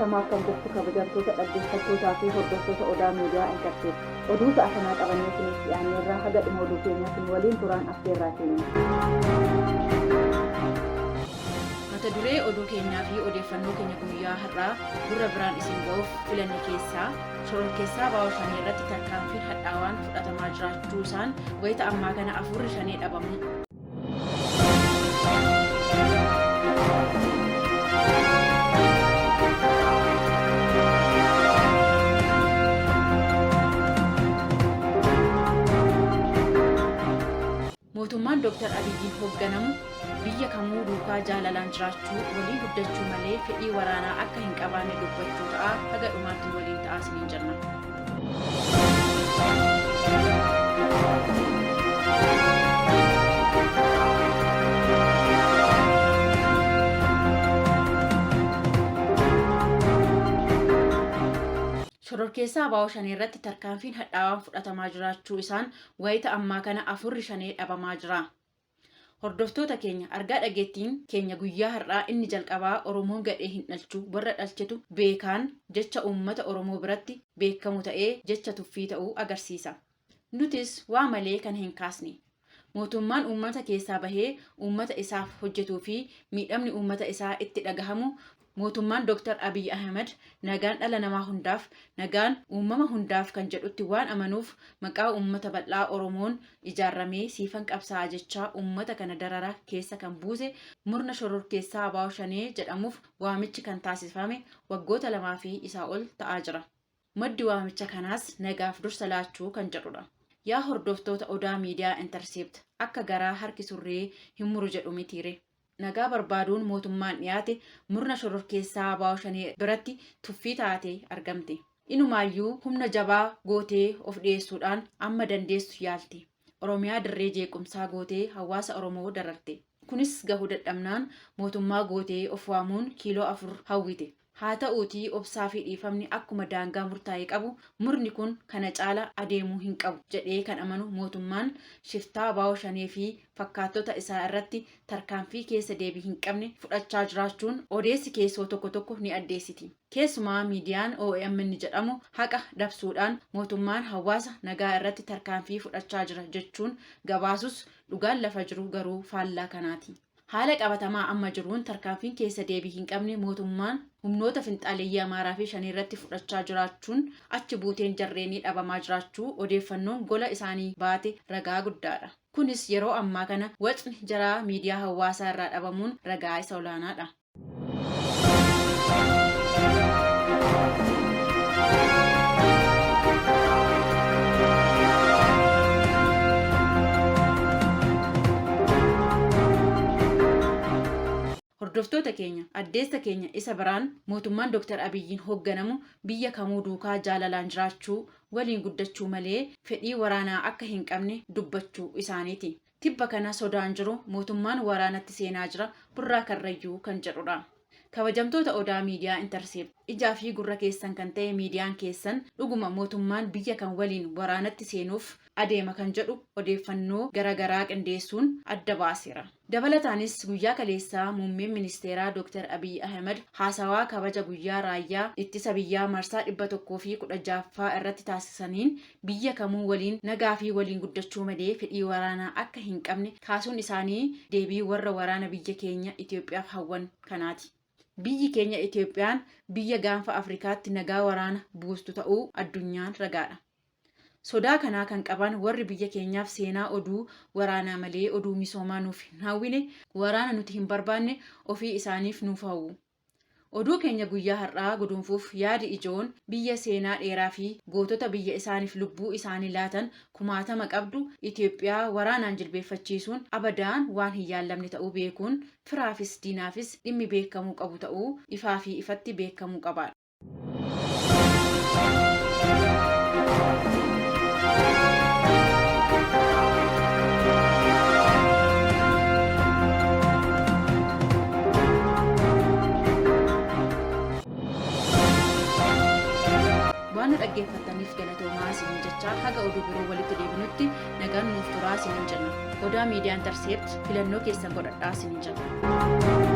Ashamaa akkam jirtu kabajamtoota dhaggeeffattootaa fi hordoftoota Odaa Miidiyaa Intarseept. Oduu sa'a kanaa qabannee isiniif dhiyaanneerraa haga dhuma oduu keenyaatti nu waliin turaan affeerraa keenya. Mata duree oduu keenyaa fi odeeffannoo keenya guyyaa har'aa gurra biraan isin ga'uuf filanne keessaa shororkeessaa ABO Shanee irratti tarkaanfiin hadhaawaan fudhatamaa jiraachuu isaan wayita ammaa kana afuurri Shanee dhabamuu. Mootummaan Dooktar Abiyyiin hoogganamu biyya kamuu duukaa jaalalaan jiraachuu, waliin guddachuu malee fedhii waraanaa akka hin qabaanne dubbachuu ta'a. Haga dhumaatti nu waliin ta'aa isiniin jenna. Shororkeessaa ABO Shanee irratti tarkaanfiin hadhaawaan fudhatamaa jiraachuu isaan wayita ammaa kana afurri Shanee dhabamaa jira. Hordoftoota keenya argaa dhageettiin keenya guyyaa har'aa inni jalqabaa Oromoon gadhee hin dhalchu warra dhalchetu beekaan jecha uummata Oromoo biratti beekamu ta'ee jecha tuffii ta'uu agarsiisa. Nutis waa malee kana hin kaasne. Mootummaan uummata keessaa bahee uummata isaaf hojjetuu fi miidhamni uummata isaa itti dhagahamu mootummaan Dr. Abiy Ahmed nagaan dhala namaa hundaaf, nagaan uumama hundaaf kan jedhutti waan amanuuf maqaa uummata bal'aa Oromoon ijaarramee siifan qabsaa'a jechaa uummata kana darara keessa kan buuse murna shororkeessaa ABO Shanee jedhamuuf waamichi kan taasifame waggoota lamaa fi isaa ol ta'aa jira. Maddi waamicha kanaas nagaaf dursa laachuu kan jedhudha. Yaa hordoftoota Odaa Miidiyaa Intercept akka garaa harki surree hin muru jedhu mitiire. Nagaa barbaaduun mootummaan dhiyaate murna shororkeessaa ABO Shanee biratti tuffii taatee argamte. Inumaayyuu humna jabaa gootee of dhiyeessuudhaan amma dandeessu yaalte. Oromiyaa dirree jeequmsaa gootee hawaasa Oromoo dararte. Kunis gahuu dadhabnaan mootummaa gootee of waamuun kiiloo 4 hawwite. Haa ta'uutii obsaafi dhiifamni akkuma daangaa murtaa'e qabu murni kun kana caala adeemuu hin qabu jedhee kan amanu mootummaan shiftaa ABO Shanee fi fakkaattota isaa irratti tarkaanfii keessa deebii hin qabne fudhachaa jiraachuun odeessi keessoo tokko tokko ni addeessiti. Keessumaa miidiyaan OMN jedhamu haqa dabsuudhaan mootummaan hawaasa nagaa irratti tarkaanfii fudhachaa jira jechuun gabaasus dhugaan lafa jiru garuu faallaa kanaati. Haala qabatamaa amma jiruun tarkaanfiin keessa deebii hin qabne mootummaan humnoota finxaaleyyii Amaaraa fi Shaneerratti fudhachaa jiraachuun achi buuteen jarreenii dhabamaa jiraachuu odeeffannoon gola isaanii baate ragaa guddaadha. Kunis yeroo ammaa kana wacni jaraa miidiyaa hawaasaa irraa dhabamuun ragaa isa olaanaadha. Hordoftoota keenya, addeessa keenya isa biraan mootummaan Dr. Abiyyiin hoogganamu biyya kamuu duukaa jaalalaan jiraachuu, waliin guddachuu malee fedhii waraanaa akka hin qabne dubbachuu isaaniiti. Tibba kana sodaan jiru mootummaan waraanatti seenaa jira Burraa Karrayyuu kan jedhudha. Kabajamtoota Odaa Miidiyaa Intercept, ijaa fi gurra keessan kan ta'e miidiyaan keessan dhuguma mootummaan biyya kan waliin waraanatti seenuuf adeema kan jedhu odeeffannoo gara garaa qindeessuun adda baaseera. Dabalataanis guyyaa kaleessaa Muummeen Ministeeraa Dooktar Abiy Ahimad haasawaa kabaja guyyaa Raayyaa Ittisa Biyyaa marsaa 116ffaa irratti taasisaniin biyya kamuu waliin nagaa fi waliin guddachuu malee fedhii waraanaa akka hin qabne kaasuun isaanii deebii warra waraana biyya keenya Itoophiyaaf hawwan kanaati. Biyyi keenya Itoophiyaan biyya gaanfa Afrikaatti nagaa waraana buustu ta'uu addunyaan ragaadha. Sodaa kanaa kan qaban warri biyya keenyaaf seenaa oduu waraanaa malee oduu misoomaa nuuf hin hawwine, waraana nuti hin barbaanne ofii isaaniif nuuf hawwu. Oduu keenya guyyaa har'aa guduunfuuf yaadi ijoon biyya seenaa dheeraa fi gootota biyya isaaniif lubbuu isaanii laatan kumaatama qabdu Itoophiyaa waraanaan jilbeeffachiisuun abadaan waan hin yaallamne ta'uu beekuun firaafis diinaafis dhimmi beekamuu qabu ta'uu ifaa fi ifatti beekamuu qabaadha. Waan nu dhaggeeffattaniif galatoomaa isiniin jechaa haga oduu biroo walitti deebinutti nagaan nuuf turaa isiniin jenna. Odaa Miidiyaa Intarseept filannoo keessan godhadhaa isiniin jenna.